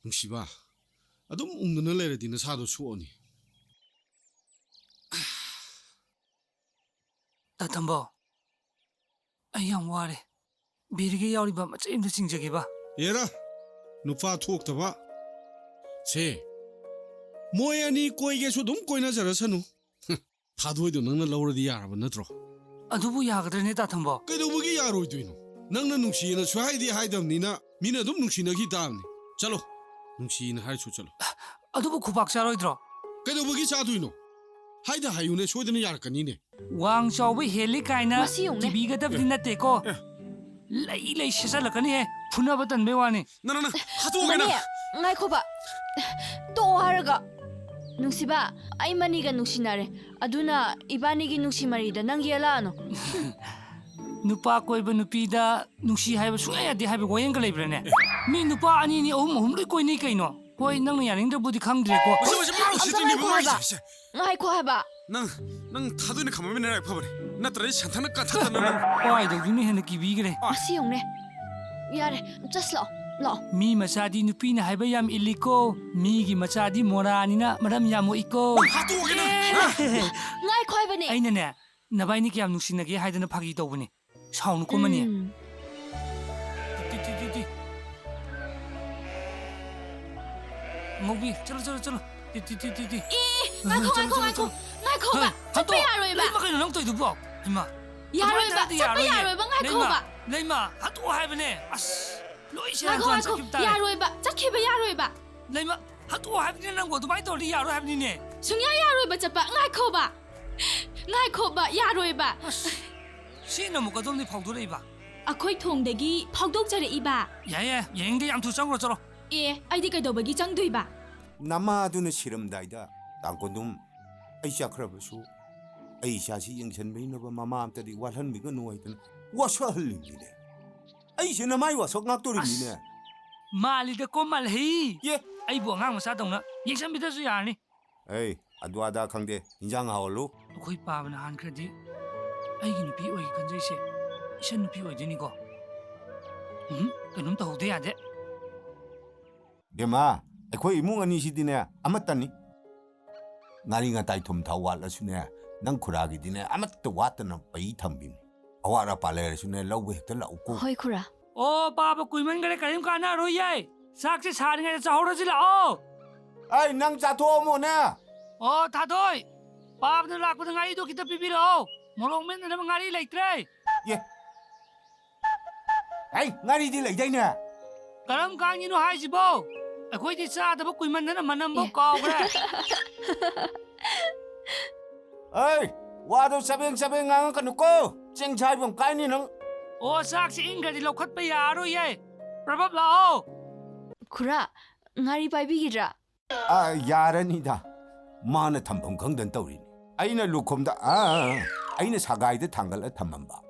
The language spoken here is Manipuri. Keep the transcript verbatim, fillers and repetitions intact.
ꯅꯨꯡꯁꯤꯕ, ꯑꯗꯨꯝ ꯎꯪꯗꯅ ꯂꯩꯔꯗꯤ ꯅꯁꯥꯗꯣ ꯁꯣꯛꯑꯅꯤ꯫ ꯇꯥ ꯊꯝꯕꯧ, ꯑꯩ ꯌꯥꯝ ꯋꯥꯔꯦ꯫ ꯕꯤꯔꯒꯤ ꯌꯥꯎꯔꯤꯕ ꯃꯆꯩ ꯑꯃꯗ ꯆꯤꯡꯖꯒꯦꯕ꯫ ꯑꯦꯔꯥ, ꯅꯨꯄꯥ ꯊꯣꯛꯇꯕ꯫ ꯁꯦ, ꯃꯣꯏ ꯑꯅꯤ ꯀꯣꯏꯒꯦꯁꯨ ꯑꯗꯨꯝ ꯀꯣꯏꯅꯖꯔꯁꯅꯨ꯫ ꯊꯥꯗꯣꯏꯗꯣ ꯅꯪꯅ ꯂꯧꯔꯗꯤ ꯌꯥꯔꯕ ꯅꯠꯇ꯭ꯔꯣ? ꯑꯗꯨꯕꯨ ꯌꯥꯒꯗ꯭ꯔꯅꯦ, ꯇꯥ ꯊꯝꯕꯧ? ꯀꯩꯗꯧꯕꯒꯤ ꯌꯥꯔꯣꯏꯗꯣꯏꯅꯣ? ꯅꯪꯅ ꯅꯨꯡꯁꯤꯌꯦꯅ ꯁꯨꯍꯥꯏꯗꯤ ꯍꯥꯏꯗꯕꯅꯤꯅ ꯃꯤꯅ ꯑꯗꯨꯝ ꯅꯨꯡꯁꯤꯅꯈꯤ ꯇꯥꯕꯅꯤ꯫ ꯆꯠꯂꯣ, ꯅꯨꯡꯁꯤꯌꯦꯅ ꯍꯥꯏꯔꯁꯨ ꯆꯠꯂꯣ꯫ ꯑꯗꯨꯕꯨ ꯈꯨꯄꯥꯛ ꯆꯥꯔꯣꯏꯗ꯭ꯔꯣ? ꯀꯩꯗꯧꯕꯒꯤ ꯆꯥꯗꯣꯏꯅꯣ? ꯍꯥꯏꯗ ꯍꯥꯏꯌꯨꯅꯦ, ꯁꯣꯏꯗꯅ ꯌꯥꯔꯛꯀꯅꯤꯅꯦ꯫ ꯋꯥꯡ ꯆꯥꯎꯕ ꯍꯦꯜꯂꯤ ꯀꯥꯏꯅ ꯃꯁꯤ ꯌꯦꯡꯉꯨꯅꯦ꯫ ꯀꯤꯕꯤꯒꯗꯕꯗꯤ ꯑꯦ꯫ ꯅꯠꯇꯦꯀꯣ꯫ ꯑꯦ꯫ ꯂꯩ ꯂꯩ ꯁꯦꯠꯆꯜꯂꯛꯀꯅꯤꯍꯦ꯫ ꯐꯨꯅꯕ ꯇꯟꯕꯩ ꯋꯥꯅꯤ꯫ ꯅꯪ, ꯅꯪ, ꯅꯪ, ꯍꯥꯠꯇꯣꯛꯑꯒꯦ ꯃꯅꯤ, ꯅꯪ꯫ ꯉꯥꯏꯈꯣꯕ꯫ ꯇꯣꯛꯑꯣ ꯍꯥꯏꯔꯒ꯫ ꯅꯨꯡꯁꯤꯕ, ꯑꯩ ꯃꯅꯤꯒ ꯅꯨꯡꯁꯤꯅꯔꯦ꯫ ꯑꯗꯨꯅ ꯏꯕꯥꯅꯤꯒꯤ ꯅꯨꯡꯁꯤ ꯃꯔꯤꯗ ꯅꯪ ꯌꯦꯜꯂꯛꯑꯅꯨ꯫ ꯅꯨꯄꯥ ꯀꯣꯏꯕ ꯅꯨꯄꯤꯗ ꯅꯨꯡꯁꯤ ꯍꯥꯏꯕ ꯁꯨꯡꯌꯥ ꯌꯥꯗꯦ ꯍꯥꯏꯕ ꯋꯥꯌꯦꯜꯒ ꯂꯩꯕ꯭ꯔꯥꯅꯦ? ꯃꯤ ꯅꯨꯄꯥ ꯑꯅꯤ ꯑꯅꯤ, ꯑꯍꯨꯝ ꯑꯍꯨꯝ ꯂꯣꯏ ꯀꯣꯏꯅꯩ ꯀꯩꯅꯣ꯫ ꯍꯣꯏ, ꯅꯪꯅ ꯌꯥꯅꯤꯡꯗ꯭ꯔꯕꯨꯗꯤ ꯈꯪꯗ꯭ꯔꯦꯀꯣ꯫ ꯃꯁꯤ, ꯃꯁꯤ, ꯃꯥ ꯑꯝꯇ ꯎꯁꯤꯠꯇ꯭ꯔꯤꯅꯦ, ꯉꯥꯏꯈꯣ ꯏꯕꯨꯡꯉꯣ꯫ ꯍꯥꯏꯕ꯫ ꯁꯦ, ꯁꯦ꯫ ꯉꯥꯏꯈꯣ ꯍꯥꯏꯕ꯫ ꯅꯪ, ꯅꯪ ꯊꯥꯗꯣꯏꯅ ꯈꯝꯕ ꯃꯤꯅ ꯂꯥꯏ ꯐꯕꯅꯦ꯫ ꯅꯠꯇ꯭ꯔꯗꯤ ꯁꯟꯊꯛꯅ ꯀꯟꯊꯠꯇꯅ ꯅꯪ꯫ ꯄꯥꯏꯗꯧꯗꯨꯅ ꯍꯦꯟꯅ ꯀꯤꯕꯤꯈ꯭ꯔꯦ꯫ ꯑꯁꯤ ꯌꯦꯡꯉꯨꯅꯦ꯫ ꯌꯥꯔꯦ, just ꯂꯥꯛꯑꯣ, ꯂꯥꯛꯑꯣ꯫ ꯃꯤ ꯃꯆꯥꯗꯤ ꯅꯨꯄꯤꯅ ꯍꯥꯏꯕ ꯌꯥꯝ ꯏꯜꯂꯤꯀꯣ꯫ ꯃꯤꯒꯤ ꯃꯆꯥꯗꯤ ꯃꯣꯔꯥꯅꯤꯅ ꯃꯔꯝ ꯌꯥꯝ ꯃꯣꯛꯏꯀꯣ꯫ ꯅꯪ ꯍꯥꯠꯇꯣꯛꯑꯒꯦ ꯅꯪ, ꯍꯥ? ꯉꯥꯏꯈꯣ ꯍꯥꯏꯕꯅꯦ꯫ ꯑꯩꯅꯅꯦ, ꯅꯕꯥꯏꯅꯤ ꯀꯌꯥꯝ ꯅꯨꯡꯁꯤꯅꯒꯦ ꯍꯥꯏꯗꯅ ꯐꯥꯒꯤ ꯇꯧꯕꯅꯤ꯫ ꯁꯥꯎꯅꯨꯀꯣ, ꯃꯅꯤ꯫ ꯎꯝ꯫ ꯇꯤ, ꯇꯤ, ꯇꯤ, ꯇꯤ꯫ ꯉꯧꯕꯤ, ꯆꯠꯂꯣ, ꯆꯠꯂꯣ, ꯆꯠꯂꯣ꯫ ꯇꯤ, ꯇꯤ, ꯇꯤ, ꯇꯤ, ꯇꯤ꯫ ꯑꯦ, ꯉꯥꯏꯈꯣ, ꯆꯠꯂꯣ, ꯉꯥꯏꯈꯣ, ꯆꯠꯂꯣ, ꯉꯥꯏꯈꯣ꯫ ꯆꯠꯂꯣ꯫ ꯉꯥꯏꯈꯣꯕ, ꯍꯩ, ꯆꯠꯄ ꯍꯟꯇꯣ꯫ ꯌꯥꯔꯣꯏꯕ꯫ ꯂꯩꯃ ꯀꯩꯅꯣ ꯅꯪ ꯇꯧꯔꯤꯗꯨꯕꯣ? ꯍꯩꯃꯥ꯫ ꯌꯥꯔꯣꯏꯕ, ꯑꯗꯨꯃꯥꯏꯅ ꯇꯧꯔꯗꯤ ꯆꯠꯄ ꯌꯥꯔꯣꯏꯅꯦ꯫ ꯌꯥꯔꯣꯏꯕ, ꯂꯩꯃ, ꯉꯥꯏꯈꯣꯕ꯫ ꯂꯩꯃ, ꯍꯟꯇꯣꯛꯑꯣ ꯍꯥꯏꯕꯅꯦ꯫ ꯑꯁ, ꯂꯣꯏ ꯁꯦꯔꯥꯟ ꯉꯥꯏꯈꯣ, ꯇꯨꯔꯥꯟ ꯉꯥꯏꯈꯣ꯫ ꯆꯠꯈꯤꯕ ꯇꯥꯔꯦ꯫ ꯌꯥꯔꯣꯏꯕ, ꯆꯠꯈꯤꯕ ꯌꯥꯔꯣꯏꯕ꯫ ꯂꯩꯃ, ꯍꯟꯇꯣꯛꯑꯣ ꯍꯥꯏꯕꯅꯤꯅꯦ ꯅꯪꯕꯨ, ꯑꯗꯨꯃꯥꯏꯅ ꯇꯧꯔꯗꯤ ꯌꯥꯔꯣꯏ ꯍꯥꯏꯕꯅꯤꯅꯦ꯫ ꯁꯨꯡꯌꯥ ꯌꯥꯔꯣꯏꯕ ꯆꯠꯄ, ꯉꯥꯏꯈꯣꯕ꯫ ꯉꯥꯏꯈꯣꯕ, ꯌꯥꯔꯣꯏꯕ꯫ ꯑꯁ, ꯁꯤꯅ ꯑꯃꯨꯛ ꯀꯗꯣꯝꯗꯒꯤ ꯐꯥꯎꯗꯣꯔꯛꯏꯕ? ꯑꯩꯈꯣꯏ ꯊꯣꯡꯗꯒꯤ ꯐꯥꯎꯗꯣꯛꯆꯔꯛꯏꯕ꯫ ꯌꯥꯏ, ꯌꯥꯏ, ꯌꯦꯡꯗꯦ, ꯌꯥꯝ ꯊꯨ ꯆꯪꯈ꯭ꯔꯣ, ꯆꯠꯂꯣ꯫ ꯑꯦ, ꯑꯩꯗꯤ ꯀꯩꯗꯧꯕꯒꯤ ꯆꯪꯗꯣꯏꯕ? ꯅꯃꯥꯗꯨꯅ ꯁꯤꯔꯝꯗꯥꯏꯗ, ꯇꯥꯡꯀꯣꯟꯗꯨꯝ, ꯑꯩ ꯆꯠꯈ꯭ꯔꯕꯁꯨ ꯑꯩ ꯏꯆꯥꯁꯤ ꯌꯦꯡꯁꯤꯟꯕꯤꯅꯕ ꯃꯃꯥ ꯑꯝꯇꯗꯤ ꯋꯥꯠꯍꯟꯕꯤꯒꯅꯨ ꯍꯥꯏꯗꯅ ꯋꯥꯁꯛꯍꯜꯂꯤꯕꯅꯤꯅꯦ꯫ ꯑꯩꯁꯦ ꯅꯃꯥꯏ ꯋꯥꯁꯛ ꯉꯥꯛꯇꯣꯔꯤꯕꯅꯤꯅꯦ꯫ ꯑꯁ, ꯃꯥꯜꯂꯤꯗꯀꯣ, ꯃꯥꯜꯍꯩ꯫ ꯌꯦ꯫ ꯑꯩꯕꯨ ꯑꯉꯥꯡ ꯃꯆꯥꯗꯧꯅ ꯌꯦꯡꯁꯤꯟꯕꯤꯗ꯭ꯔꯁꯨ ꯌꯥꯔꯅꯤ꯫ ꯑꯩ ꯑꯗꯨ ꯑꯗꯥ ꯈꯪꯗꯦ, ꯏꯟꯖꯥꯡ ꯍꯥꯎꯍꯜꯂꯨ꯫ ꯑꯩꯈꯣꯏ ꯄꯥꯕꯅ ꯍꯥꯟꯈ꯭ꯔꯗꯤ ꯑꯩꯒꯤ ꯅꯨꯄꯤ ꯑꯣꯏꯒꯦ ꯈꯟꯖꯩꯁꯦ ꯏꯆꯟ ꯅꯨꯄꯤ ꯑꯣꯏꯗꯣꯏꯅꯤꯀꯣ꯫ ꯎꯝ, ꯀꯩꯅꯣꯝ ꯇꯧꯍꯧꯗ ꯌꯥꯗꯦ꯫ ꯕꯦꯝꯃ, ꯑꯩꯈꯣꯏ ꯏꯃꯨꯡ ꯑꯅꯤꯁꯤꯗꯤꯅꯦ ꯑꯃꯠꯇꯅꯤ꯫ ꯉꯥꯔꯤ ꯉꯇꯥꯏ ꯊꯨꯝ ꯊꯥꯎ ꯋꯥꯠꯂꯁꯨꯅꯦ, ꯅꯪ ꯈꯨꯔꯥꯒꯤꯗꯤꯅꯦ ꯑꯃꯠꯇ ꯋꯥꯠꯇꯅ ꯄꯩ ꯊꯝꯕꯤꯅꯤ꯫ ꯑꯋꯥꯠ ꯑꯄꯥ ꯂꯩꯔꯁꯨꯅꯦ, ꯂꯧꯕ ꯍꯦꯛꯇ ꯂꯥꯛꯎꯀꯣ꯫ ꯍꯣꯏ ꯈꯨꯔꯥ꯫ ꯑꯣ ꯄꯥꯕ, ꯀꯨꯏꯃꯟꯈ꯭ꯔꯦ, ꯀꯔꯤꯝ ꯀꯥꯟꯅꯔꯣꯏꯌꯦ꯫ ꯆꯥꯛꯁꯦ ꯁꯥꯔꯤꯉꯩꯗ ꯆꯥꯍꯧꯔꯁꯤ ꯂꯥꯛꯑꯣ꯫ ꯑꯩ, ꯅꯪ ꯆꯥꯊꯣꯛꯑꯝꯃꯣꯅꯦ꯫ ꯑꯣ ꯊꯥꯗꯣꯏ, ꯄꯥꯕꯅ ꯂꯥꯛꯄꯗ ꯉꯥꯔꯤꯗꯣ ꯈꯤꯇ ꯄꯤꯕꯤꯔꯛꯑꯣ꯫ ꯃꯣꯔꯣꯛ ꯃꯦꯠꯅꯅꯕ ꯉꯥꯔꯤ ꯂꯩꯇ꯭ꯔꯦ꯫ ꯑꯦ, ꯑꯩ, ꯉꯥꯔꯤꯗꯤ ꯂꯩꯗꯥꯏꯅꯦ? ꯀꯔꯝ ꯀꯥꯟꯒꯤꯅꯣ ꯍꯥꯏꯁꯤꯕꯣ? ꯑꯩꯈꯣꯏꯗꯤ ꯆꯥꯗꯕ ꯀꯨꯏꯃꯟꯗꯅ ꯃꯅꯝꯐꯥꯎ ꯑꯦ꯫ ꯀꯥꯎꯈ꯭ꯔꯦ꯫ ꯑꯩ, ꯋꯥꯗꯣ ꯆꯕꯦꯡ ꯆꯕꯦꯡ ꯉꯥꯡꯉꯛꯀꯅꯨꯀꯣ꯫ ꯆꯦꯡ ꯁꯥꯏꯐꯝ ꯀꯥꯏꯅꯤ ꯅꯪ꯫ ꯑꯣ, ꯆꯥꯛꯁꯦ ꯏꯪꯈ꯭ꯔꯗꯤ ꯂꯧꯈꯠꯄ ꯌꯥꯔꯔꯣꯏꯌꯦ꯫ ꯄ꯭ꯔꯚꯞ ꯂꯥꯛꯑꯣ꯫ ꯈꯨꯔꯥ, ꯉꯥꯔꯤ ꯄꯥꯏꯕꯤꯒꯤꯗ꯭ꯔꯥ? ꯑꯥ, ꯌꯥꯔꯅꯤꯗ꯫ ꯃꯥꯅ ꯊꯝꯐꯝ ꯈꯪꯗꯅ ꯇꯧꯔꯤꯅꯤ꯫ ꯑꯩꯅ ꯂꯨꯈꯣꯝꯗ, ꯑꯥ, ꯑꯩꯅ ꯁꯒꯥꯏꯗ ꯊꯥꯡꯒꯠꯂ ꯊꯝꯃꯝꯕ꯫